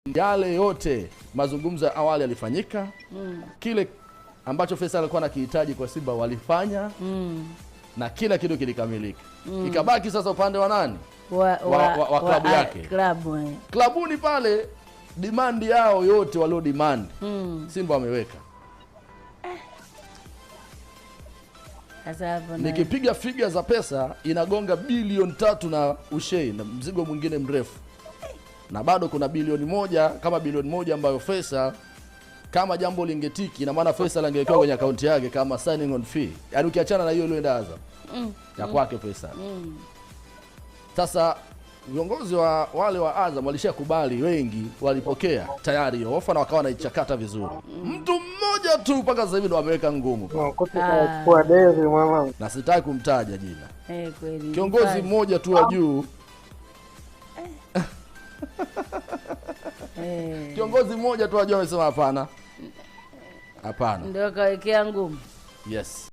Yale yote mazungumzo ya awali yalifanyika. Kile ambacho Faisal alikuwa anakihitaji kwa Simba walifanya. Na kila kitu kilikamilika. Ikabaki sasa upande wa nani? Wa klabu yake. Klabu. Klabuni pale demand yao yote walio demand. Simba wameweka. Sasa hapo nikipiga figa za pesa inagonga bilioni 3 na ushei na mzigo mwingine mrefu. Na bado kuna bilioni 1, kama bilioni 1 ambayo Faisal kama jambo lingetiki, ina maana Faisal angewekewa kwenye akaunti yake kama signing on fee. Yaani ukiachana na hiyo iliyoenda Azam. Ya kwake Faisal. Sasa viongozi wa wale wa Azam walishakubali, wengi walipokea tayari hiyo ofa na wakawa wanaichakata vizuri. Mtu mmoja tu mpaka sasa hivi ndo ameweka ngumu. Kwa Devi mama. Na sitaki kumtaja jina. Kweli. Kiongozi mmoja tu wa juu. Kiongozi mmoja tu wa juu amesema hapana. Hapana. Ndio kawekea ngumu. Yes.